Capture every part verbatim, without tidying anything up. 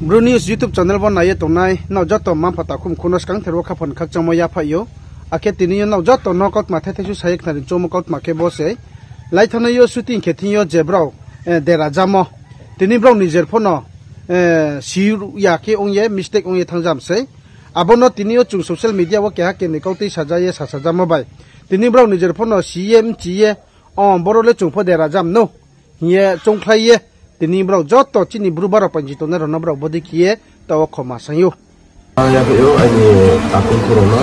Bru News YouTube channel bo nai ye tongnai nrao joto mma-mpha takhu mkhu no skangther wo khaphang khakchangmo yaphaih ou. Akhe tini yo nrao joto no kautma thethai su sa ye khnari choungmo kautma khe bo se. Laithanngnai yo shooting khe thing yo je brao dera jamo. Tini brao nijer pho no si ya khe ong ye mistake ong ye thanng jam sei. Abo no tini yo chung social media wo keha kenoi kautui saja ye sasajamo bai. Tini brao nijer pho no si ye mchi ye, o, boro le chung pho dera jam nou hing ye choungkhlai ye, tini brao joto chini Bru brao panji tongnai rao no brao bodei khe ye taoh wo khoma saing ou. Ang yaphaih ou aini takhu mkhu rao no,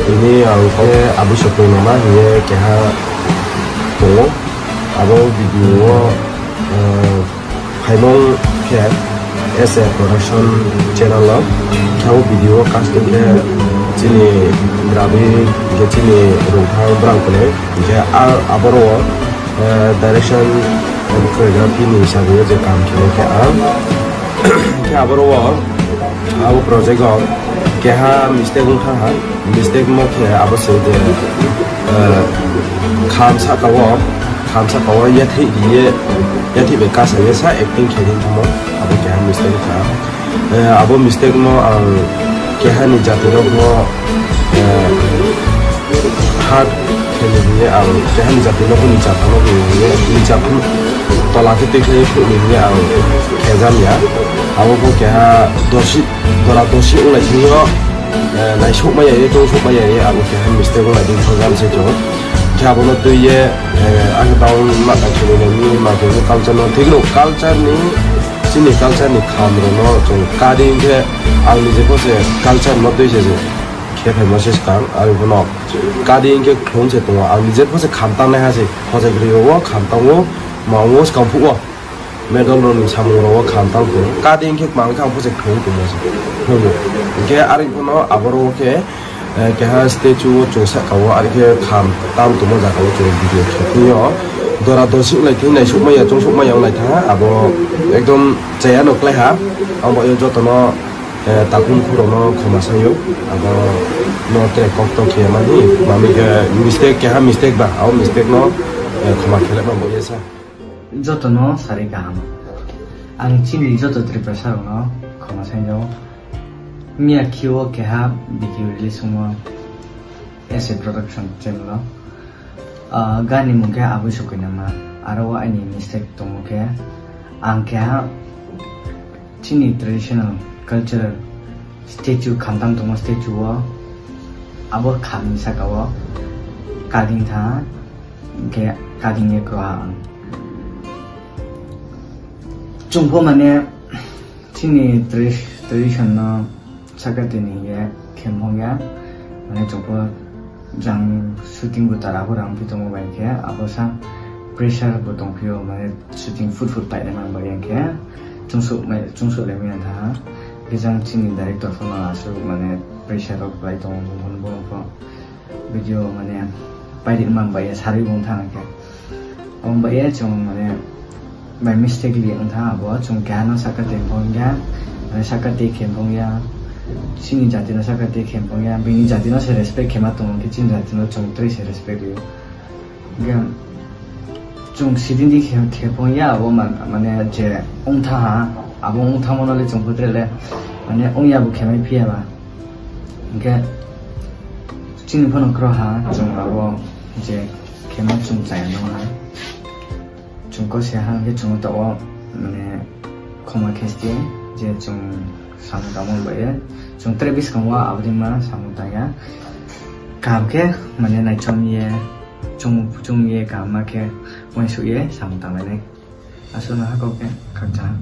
tini ang khe Abui Sokoi Nangma hing ye keha tong ou. Abo video wo phaimung khe S A Production channel o. Khe abo video wo casting khe chini Drabi, hing khe chini Rungthang brang khe, hing khe aboro wo direction and choreography ni sabo ye je kam khe khe ang. Khe aboro wo abo project o keha mistake ong thanng ha, mistake mo khe abo se je kham sahka wo, kham sahka wo yathih ri ye, yathih bai kasa ye sa acting khe ri thanngmo, abo keha mistake kha. Abo mistake no ang keha ni jati no pho hurt khe ni hing ye ang keha ni jati no pho ni chapha no hing ye, ni chapha tola khe tuikhlai ye phruh ni hing ye ang khejam ya. Abo pho keha dosi, dora dosi onglai thing yo naisouhmai ya ye, choungsouhmai ya ye, abo keha mistake onglai thing thang jam se chung. Khe abo no tui ye, akhe tang ma tang khe ni nai ni ma khe ni culture no thik rao culture ni, chini culture ni kham rao no chung kadi khe ang ni je pho se culture no tui se je khe phaimo se skang, are pho no kadi khe khlung se tong ou. Ang ni je pho se kham tangnaiha se, hojaigri rao wo kham tang ou, mang wo skang phuh wo medal rao ni samung rao wo kham tang tong ou. Kadi khe kmang khe ang pho se khlung tongmo se, khlung ou. Hing khe are pho no aboro wo khe keha statue wo chung sahka wo are khe kham tang tongmo zaga wo chung video khe thing yo dora dosi onglai thing, naisouhmai ya, choungsouhmai ya onglai thanng ha, abo ekdom chaya no klái ha. Ang bo ye joto no takhu mkhu rao no khoma saing ou, abo no tre kok to khe mani, mami khe mistake, keha mistake ba, abo mistake no khoma khe le ma bo ye sa. Joto no sari kaham. Ang chini joto Tiprasa rao no khoma saing ou. Miya khe wo keha video release ongmo S A Production channel o. Gani mung khe Abui Sokoi Nangma. Aro wo aini mistake tongmo khe, ang keha chini traditional cultural statue khamtang tongmo statue wo abo kham ni saka wo kading tha, hing khe kading ye kroha ang. Chung pho mane chini tra-, tradition no saka tini hing ye khem phong ya, mane chung pho jang shooting bo tara pho rang phi tongmo bai khe abo sa pressure bo tongphi ou, mane shooting phut phut painai man bai ya khe chungsouh lai mai ya tha. Khe jang chini director pho no asuh mane pressure rao klái tong ou, bung pho video mane pairi man bai ya, sarui bung thanng khe. Abo bai ye chung mane by mistake li ong tha, abo chung keha no saka tei phong ya, mane saka tei khem phong ya, chini jati no saka tei khem phong ya, bini jati no se respect khe ma tong ou, khe chini jati no chung tre se respect ri ou. Hing khe chung sidin di khe, khe phong ya, abo man-, mane je ong tha ha, abo ong thamo no le chung pho tre le, mane ong ya bo khe mai phi ya ba. Hing khe chini pho no kroha, chung abo je khemo chung chaya no ha. Chung kose ha hing khe chung taoh wo, mane, khoma khe sti, je chung samung tangmo bai ye. Chung tre buskang wo abo dei ma samung tang ya. Kaham khe, mane, naichom ye, chung, chung ye kaham ma khe, uaingsouh ye samung tanglai nai. Asuh no ha kau khe, khakchang ha.